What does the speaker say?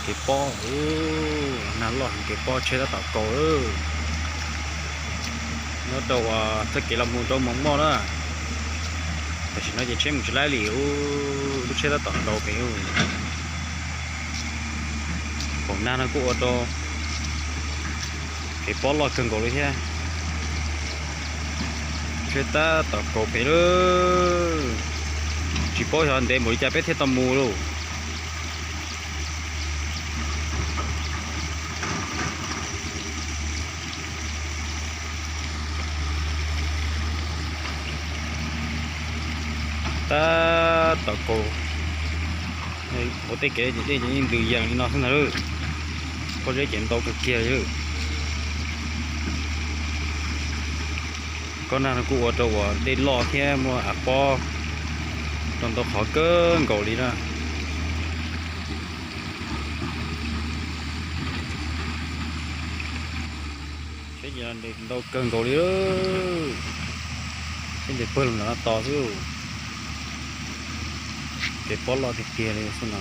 Kev pob, nag loj kev pob tsheb tab tom kaus lawm. Nyob rau uas txoj kev los mus rau Moos Moj na, tam sim no ces tsheb mus tsis laib li, lub tsheb tab tom kaus pem. Kaum nag no kuj ua rau kev pob loj kawg nkaus li thiab. Tsheb tab tom kaus pem lawm, tsis paub xyov ntev npaum li cas peb thiaj tau mus lauj. Tab tom kaus, ua tej kev ces dej ces yeej ntws yees li no xwb ntag lauj. Pob zeb ces ntau kawg kiag li. Kob nag no kuj ua rau uas dej loj thiab muaj av pob rau ntau qhov kawg nkaus li na. Tsheb ces ntau kawg nkaus li, tsheb ntes pawg lug nram no tos xwb. Kev pob loj tiag tiag li xwb no.